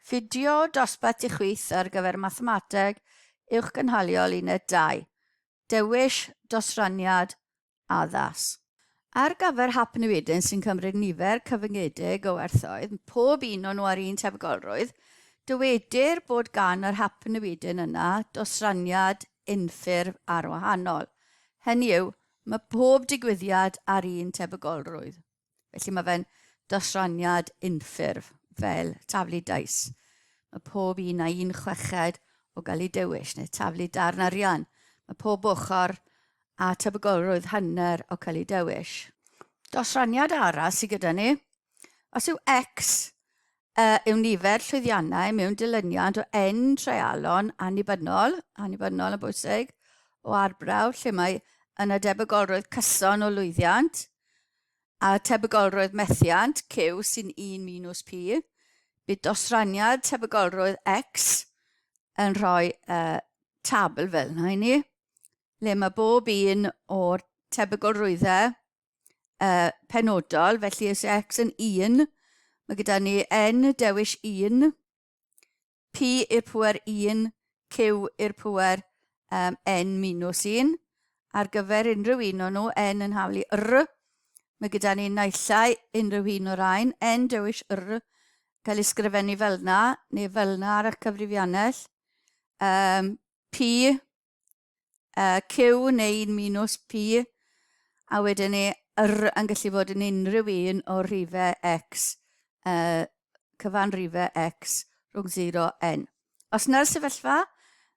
Fideo dosbarth i chwith ar gyfer Mathemateg Uwchgynhaliol Uned 2. Dewis dosraniad addas. Ar gyfer hapnewidyn sy'n cymryd nifer cyfyngedig o werthoedd, pob un o nhw ar un tebygolrwydd, dywedir bod gan yr hapnewidyn yna dosraniad unffurf arwahanol. Hynny yw, mae pob digwyddiad ar un tebygolrwydd. Felly mae fe'n dosraniad unffurf, fel taflu dais. Mae pob un a un chweched o gael ei dewis, neu taflu darn arian. Mae pob ochr a tebygolrwydd hanner o cael ei dewis. Dosraniad arall sydd gyda ni, os yw x yw nifer llwyddiannau mewn dilyniant o N treialon annibynnol, annibynnol yn bwysig, o arbrawf lle mae yna debygolrwydd cyson o lwyddiant a tebygolrwydd methiant, Q sy'n 1 minus P, bydd dosraniad tebygolrwydd X yn rhoi tabl fel yna i ni, le mae bob un o'r tebygolrwyddau penodol, felly os x yn 1, mae gyda ni n dewis 1, p i'r pŵer 1, q i'r pŵer um, n minus 1. Ar gyfer unrhyw un o'n nhw, n yn haflu r, mae gyda ni naillai unrhyw un o'r rhain, n dewis r, cael ei sgrifennu fel yna, neu fel yna ar eich cyfrifiannell. Um, p Q neu 1 minus P, a wedyn ni R yn gallu fod yn unrhyw un o'r rhifau X, cyfanrifau X rhwng 0 N. Os yna'r sefyllfa,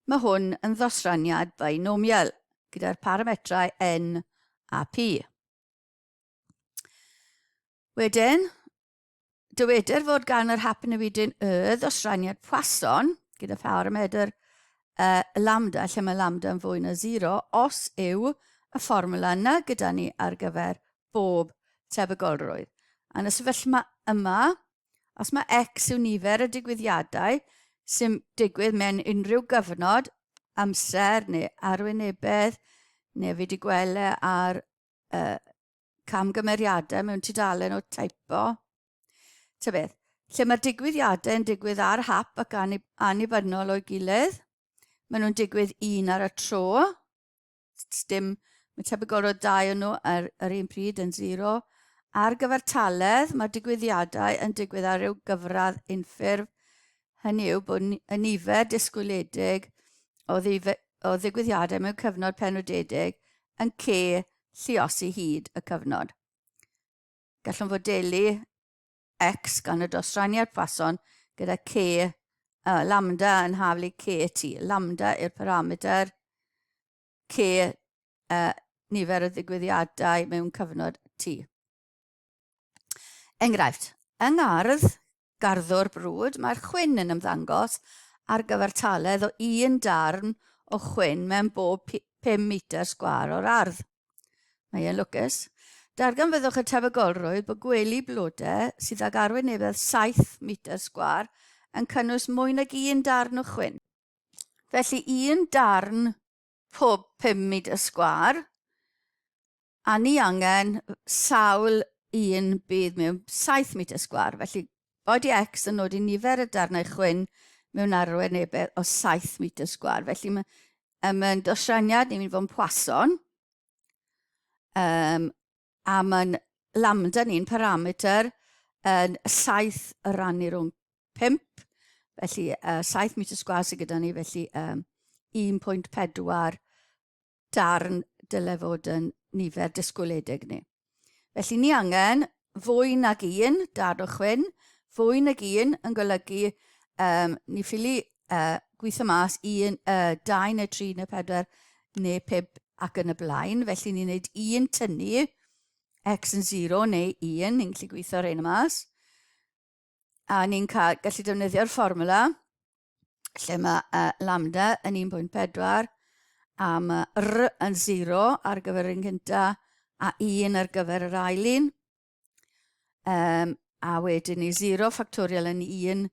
mae hwn yn ddosraniad binomial gyda'r parametrau N a P. Wedyn, Dywedir fod gan yr hapnewidyn y ddosraniad Poisson gyda pharamedr uh, lambda, lle mae lambda yn fwy na 0, os yw y fformwla yna gyda ni ar gyfer bob tebygolrwydd. A yn y sefyllfa yma, os mae x yw nifer y digwyddiadau sy'n digwydd mewn unrhyw gyfnod, amser neu arwynebedd, neu fi wedi gweld e ar uh, camgymeriadau mewn tudalen o typo. Ta beth, lle mae'r digwyddiadau yn digwydd ar hap ac annibynnol o'i gilydd, maen nhw'n digwydd un ar y tro. Dim, mae tebygol o dau o'n nhw ar yr un pryd yn zero. Ar gyfartaledd, mae'r digwyddiadau yn digwydd ar ryw gyfradd unffurf. Hynny yw bod y nifer disgwyliedig o, o ddigwyddiadau mewn cyfnod penodedig yn C lluosi hyd y cyfnod. Gallwn fodelu x gan y dosraniad Poisson gyda c, lambda yn haflu kt. Lambda yw'r parameter c, nifer y ddigwyddiadau mewn cyfnod t. Enghraifft, yng ngardd garddwr brwd, mae'r chwyn yn ymddangos ar gyfartaledd o un darn o chwyn mewn bob 5 metr sgwâr o'r ardd. Mae e'n lwcus. Darganfyddwch y tebygolrwydd bod gwely blodau sydd ag arwynebedd 7 metr sgwâr yn cynnwys mwy nag un darn o chwyn. Felly un darn pob 5 metr sgwâr, a ni angen sawl un bydd mewn 7 metr sgwâr. Felly, body X yn nodi nifer y darnau chwyn mewn arwynebedd o 7 metr sgwâr. Felly, mae mae'n dosraniad ni'n mynd i fod yn Poisson, a mae'n lambda ni'n parameter yn 7 rannu rhwng 5, felly 7 metr sgwâr sydd gyda ni, felly 1.4 darn dyle fod yn nifer disgwyliedig ni. Felly ni angen fwy nag un darn o chwyn, fwy nag un yn golygu um, ni ffili gweithio mas un, 2 neu 3 neu 4 neu 5 ac yn y blaen. Felly ni'n gwneud un tynnu x yn 0 neu 1, ni'n gallu gweithio rhain mas. A ni'n cael, gallu defnyddio'r fformwla lle mae lambda yn 1.4 a mae r yn 0 ar gyfer yr un cynta a 1 ar gyfer yr ail un. Um, a wedyn ni 0 ffactorial yn 1,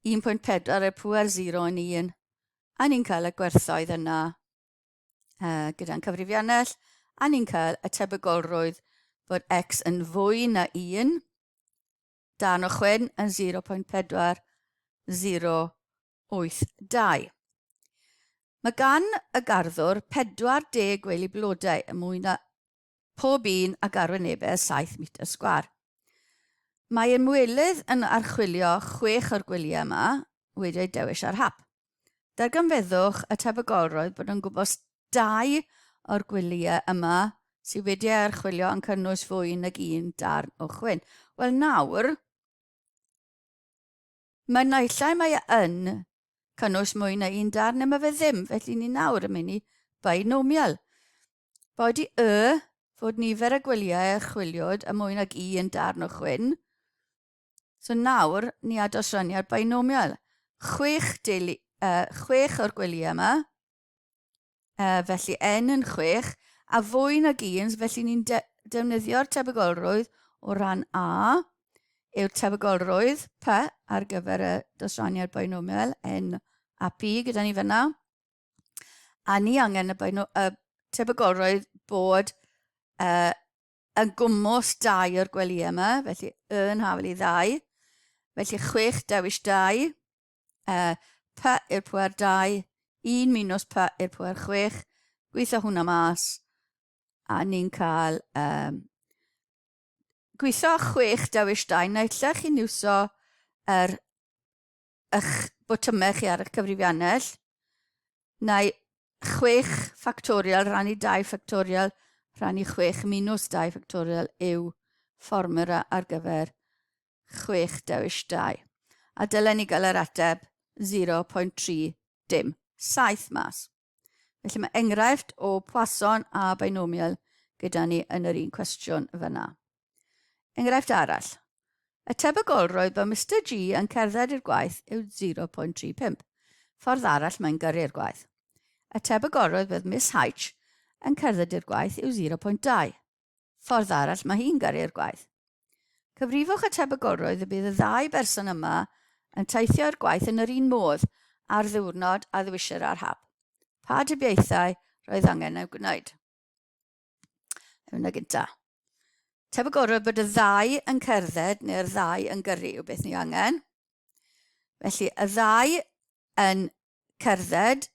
1.4 ar pŵer 0 yn 1, a ni'n cael y gwerthoedd yna gyda'n cyfrifiannell, a ni'n cael y tebygolrwydd bod x yn fwy na 1, darn o chwyn yn 0.4 082. Mae gan y garddwr 40 gwely blodau y mwy na pob un ag arwynebedd 7 metr sgwâr. Mae ymwelydd yn archwilio chwech o'r gwyliau yma wedi eu dewis ar hap. Darganfyddwch y tebygolrwydd bod yn gwybod dau o'r gwyliau yma sydd wedi eu archwilio yn cynnwys fwy nag un darn o chwyn. Wel nawr, Mae naill ai mae e yn cynnwys mwy na un darn neu mae fe ddim, felly ni nawr yn mynd i binomial. Boed i y fod nifer y gwyliau a chwiliwyd y mwy nag un darn o chwyn. So nawr ni a dosraniad binomial. Chwech, deulu, chwech o'r gwyliau yma, felly n yn 6, a fwy nag un, felly ni'n de defnyddio'r tebygolrwydd o ran A yw'r tebygolrwydd P ar gyfer y dosraniad binomial N a P gyda ni fyna. A ni angen y, bino, y tebygolrwydd bod yn gwmws dau o'r gwelyau yma, felly y yn hafel i ddau. Felly 6 dewis 2, P i'r pwer 2, 1 minus P i'r pwer 6, gweithio hwnna mas, a ni'n cael um, gweithio 6 dewis 2, naill ai chi'n iwso yr eich botymau chi ar eich cyfrifiannell, neu 6 ffactorial rhannu 2 ffactorial rhannu 6 minus 2 ffactorial yw fformula ar gyfer 6 dewis 2. A dylen ni gael yr ateb 0.3 dim 7 mas. Felly mae enghraifft o Poisson a binomial gyda ni yn yr un cwestiwn fyna. Enghraifft arall. Y tebygolrwydd bod Mr G yn cerdded i'r gwaith yw 0.35. Ffordd arall mae'n gyrru'r gwaith. Y tebygolrwydd bydd Miss H yn cerdded i'r gwaith yw 0.2. Ffordd arall mae hi'n gyrru'r gwaith. Cyfrifwch y tebygolrwydd y bydd y ddau berson yma yn teithio i'r gwaith yn yr un modd ar ddiwrnod a ddewisir ar hap. Pa dybiaethau roedd angen eu gwneud? Yna gynta. Tebygolrwydd bod y ddau yn cerdded neu'r ddau yn gyrru yw beth ni angen. Felly, y ddau yn cerdded,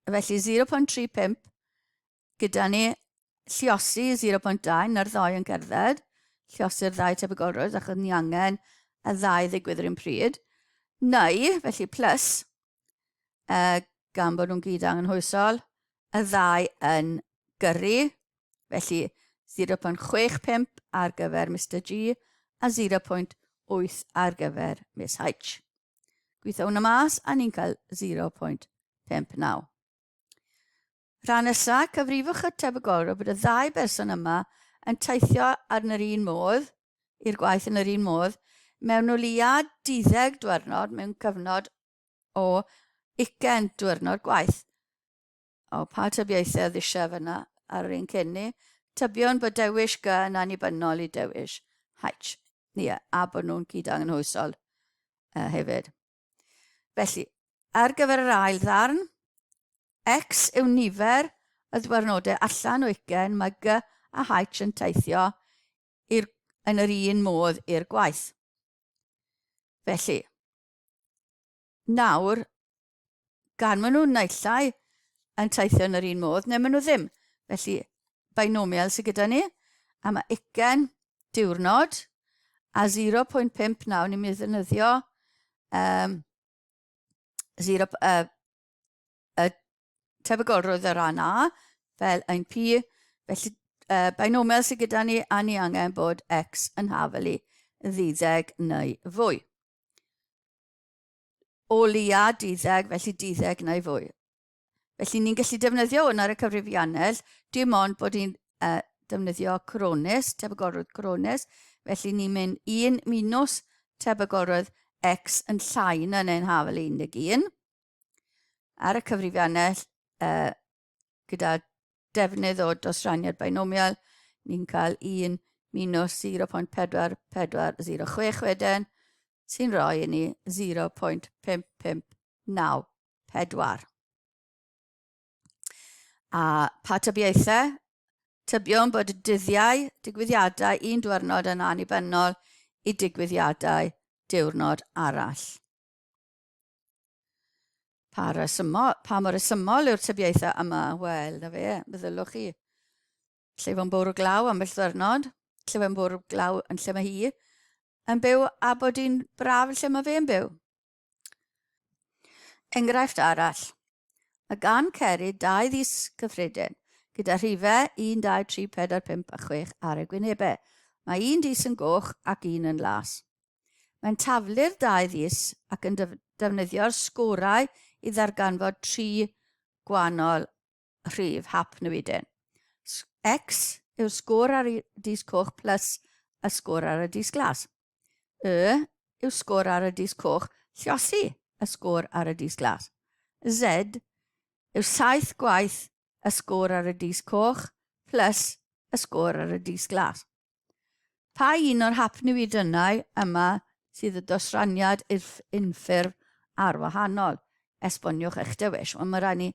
felly 0.35 gyda ni lliosi 0.2 na'r ddau yn cerdded, lliosi'r ddau tebygolrwydd achos ni angen y ddau ddigwydd yr un pryd, neu, felly plus, gan bod nhw'n gyd angenhwysol, y ddau yn gyrru, felly 0.65 ar gyfer Mr G a 0.8 ar gyfer Miss H. Gweithio hwnna mas a ni'n cael 0.59. Rhan nesa, cyfrifwch y tebygolrwydd bod y ddau berson yma yn teithio ar yn yr un modd, i'r gwaith yn yr un modd, mewn o leia duddeg dwyrnod mewn cyfnod o ugain dwyrnod gwaith. O, pa tybiaethau oedd eisiau fyna ar yr un cyn ni? Tybiwn bod dewis G yn annibynnol i dewis H. Ie, a bod nhw'n cyd-anghynhwysol hefyd. Felly, ar gyfer yr ail ddarn, X yw nifer y ddiwrnodau allan o ugain mae G a H yn teithio i'r, yn yr un modd i'r gwaith. Felly, nawr, gan maen nhw naill ai yn teithio yn yr un modd, neu maen nhw ddim. Felly, binomial sydd gyda ni, a mae ugain diwrnod a 0.59 ni'n mynd i ddefnyddio um, 0, y tebygolrwydd o ran A fel ein P, felly binomial sydd gyda ni a ni angen bod X yn hafel i ddeuddeg neu fwy. O leia deuddeg, felly deuddeg neu fwy. Felly ni'n gallu defnyddio hwn ar y cyfrifiannell, dim ond bod ni'n defnyddio coronus, tebygolrwydd coronus, felly ni'n mynd 1 minus tebygolrwydd x yn llai na neu'n hafel 11. Ar y cyfrifiannell, gyda defnydd o dosraniad binomial, ni'n cael 1 minus 0.4406 wedyn, sy'n rhoi i ni 0.559. 4. A pa tybiaethau? Tybiwn bod y dyddiau digwyddiadau un diwrnod yn annibynnol i digwyddiadau diwrnod arall. Pa, resymol, pa mor resymol yw'r tybiaethau yma? Wel, na fe, meddylwch chi. Lle fo'n bwrw glaw ambell ddwrnod, lle fo'n bwrw glaw yn lle mae hi yn byw a bod hi'n braf yn lle mae fe'n byw. Enghraifft arall. Mae gan Ceri dau ddis cyffredin, gyda rhifau 1, 2, 3, 4, 5 a 6 ar ei gwynebau. Mae un dis yn goch ac un yn las. Mae'n taflu'r dau ddis ac yn defnyddio'r sgorau i ddarganfod tri gwahanol rhif hap newidyn. X yw'r sgôr ar y dis coch plus y sgôr ar y dis glas. Y yw sgôr ar y dis coch, lliosi y sgôr ar y dis glas. Z yw saith gwaith y sgôr ar y dis coch plus y sgôr ar y dis glas. Pa un o'r hapnewidynnau yma sydd y dosraniad unffurf ar wahanol? Esboniwch eich dewis. Wel, mae rhaid ni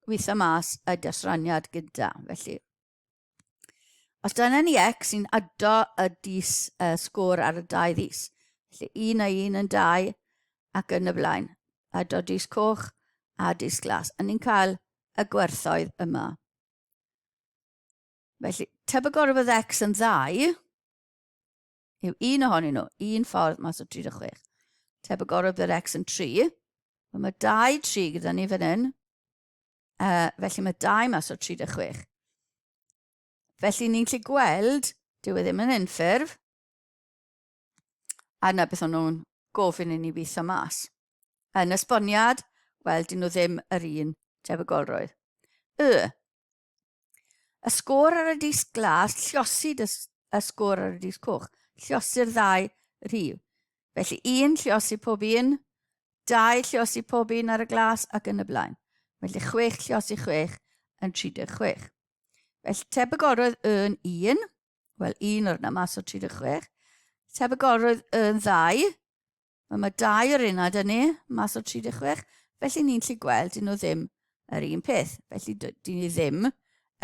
weithio mas y dosraniad gyda, felly. Os dyna ni x, ni'n ado y dis, y sgôr ar y dau ddis. Felly 1 a 1 yn 2 ac yn y blaen. Ado dis coch a dis glas. A ni'n cael y gwerthoedd yma. Felly, tebygolrwydd x yn ddau yw un ohonyn nhw, un ffordd mas o 36. Tebygolrwydd bydd x yn 3. Wel, mae 2, 3 gyda ni fan hyn. Felly mae 2 mas o 36. Felly ni'n gallu gweld, dyw e ddim yn unffurf. A yna beth o'n nhw'n gofyn i ni weithio mas. Yn esboniad, wel, dyn nhw ddim yr un tebygolrwydd. Y. Y sgôr ar y disg glas, lliosi y sgôr ar y disg coch. Lliosi'r ddau rhif. Felly un lliosi pob un, dau lliosi pob un ar y glas ac yn y blaen. Felly chwech lliosi chwech yn 36. Felly tebygolrwydd yn un, wel un o'r yna mas o 36. Tebygolrwydd yn ddau, Wel, mae dau o'r unad yn ni, mas o 36, felly ni'n lli gweld dyn nhw ddim yr un peth. Felly dyn ni ddim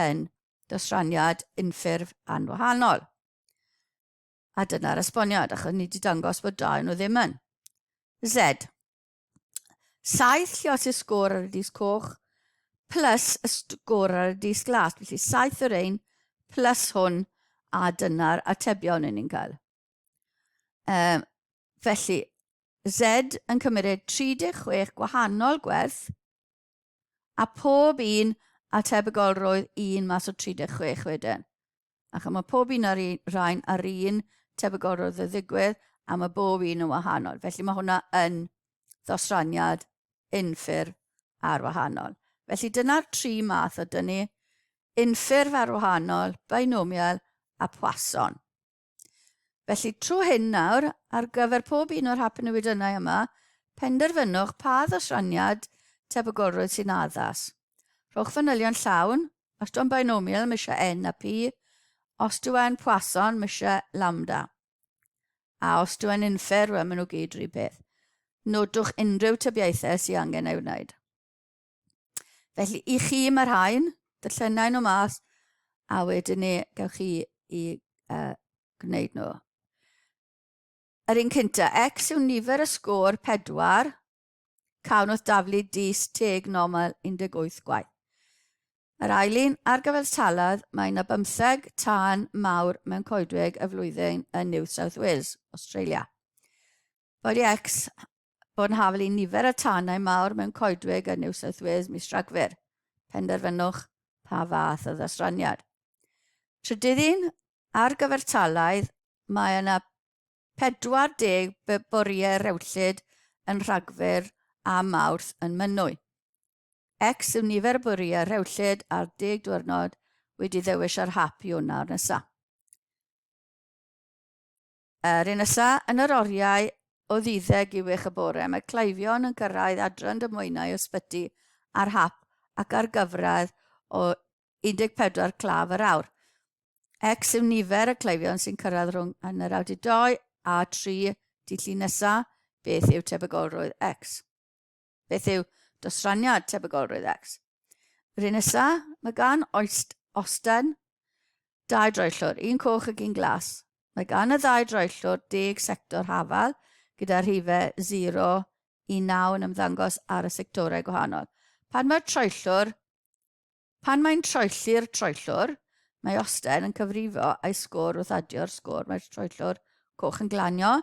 yn dosraniad unffurf anwahanol. A dyna'r esboniad, achos ni wedi dangos bod dau nhw ddim yn. Z. Saith llios i'r sgôr ar y dis coch, plus y sgôr ar y dis glas. Felly saith o'r ein, plus hwn, a dyna'r atebion yn ni'n cael. Felly, Z yn cymryd 36 gwahanol gwerth, a pob un a tebygolrwydd un mas o 36 wedyn. Ac mae pob un o'r rhain ar un tebygolrwydd o ddigwydd, a mae bob un yn wahanol. Felly mae hwnna yn ddosraniad unffurf ar wahanol. Felly dyna'r tri math o dynnu, unffurf ar wahanol, binomial a Poisson. Felly, trwy hyn nawr, ar gyfer pob un o'r hapnewidynnau yma, penderfynwch pa ddosraniad tebygolrwydd sy'n addas. Rhowch fanylion llawn, os dyw'n binomial, mae eisiau n a p, os dyw e'n Poisson, mae eisiau lambda. A os dyw e'n unffurf, wel, maen nhw gyd rhy peth. Nodwch unrhyw tybiaethau sy'n angen ei wneud. Felly, i chi mae'r rhain, darllenau nhw mas, a wedyn ni gewch chi i gwneud nhw. Yr un cynta, X yw nifer y sgôr 4, cawn wrth daflu dis teg normal 18 gwaith. Yr ail un, ar gyfer talad, mae yna bymtheg tân mawr mewn coedwig y flwyddyn yn New South Wales, Australia. Body X bod yn hafel i nifer y tanau mawr mewn coedwig yn New South Wales mis Rhagfyr. Penderfynwch pa fath o ddosraniad. Trydydd un, ar gyfartaledd, mae yna 40 boriau rewllyd yn Rhagfyr a Mawrth yn Mynwy. X yw nifer y boriau rewllyd ar deg diwrnod wedi ddewis ar hap Ionawr nesaf. Yr un nesa, yn yr oriau o ddeuddeg i wech y bore, mae cleifion yn cyrraedd adran damweiniau ysbyty ar hap ac ar gyfradd o 14 claf yr awr. X yw nifer y cleifion sy'n cyrraedd rhwng hanner awr 2 a 3 dydd Llun nesa, beth yw tebygolrwydd X? Beth yw dosraniad tebygolrwydd X? Yr un nesa, mae gan Oist Austin dau droellwr, un coch ac un glas. Mae gan y ddau droellwr deg sector hafal gyda rhifau 0, i 9 yn ymddangos ar y sectorau gwahanol. Pan mae'r troellwr, pan mae'n troelli'r troellwr, mae Osten yn cyfrifo a'i sgôr wrth adio'r sgôr mae'r troellwr coch yn glanio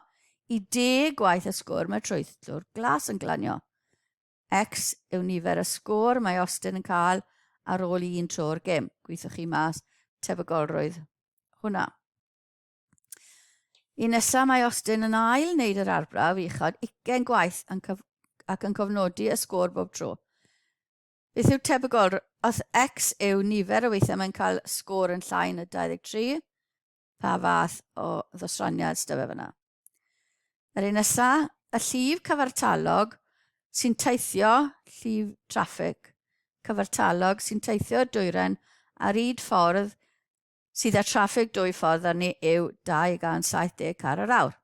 i deg gwaith y sgôr mae'r troellwr glas yn glanio. X yw nifer y sgôr mae Austin yn cael ar ôl un tro'r gêm. Gweithiwch chi mas tebygolrwydd hwnna. Un nesaf mae Austin yn ail wneud yr arbrawf uchod 20 gwaith yn ac yn cofnodi y sgôr bob tro. Beth yw tebygol os X yw nifer o weithiau mae'n cael sgôr yn llai na 23, pa fath o ddosraniad sydd fe fyna. Yr un nesa, y llif cyfartalog sy'n teithio, llif traffig cyfartalog sy'n teithio i'r dwyrain ar hyd ffordd sydd â traffig dwy ffordd arni yw 270 car yr awr.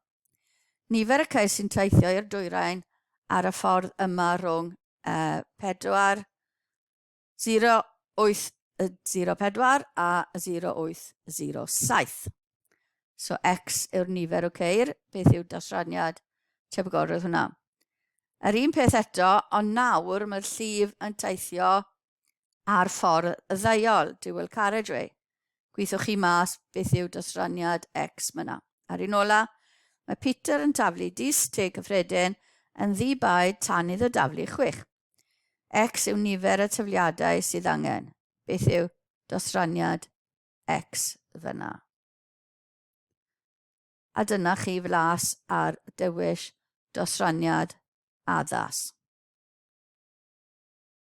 Nifer y ceir sy'n teithio i'r dwyrain ar y ffordd yma rhwng uh, 4 0804 a 0807. So X yw'r nifer o ceir, beth yw dosraniad tebygolrwydd hwnna. Yr un peth eto, ond nawr mae'r llif yn teithio ar ffordd ddeuol, dual carriageway. Gweithiwch chi mas beth yw dosraniad X myna. A'r un ola, mae Peter yn taflu dis teg cyffredin yn ddi-baid tan iddo daflu chwech. X yw nifer y tafliadau sydd angen. Beth yw dosraniad X fyna? A dyna chi flas ar dewis dosraniad addas.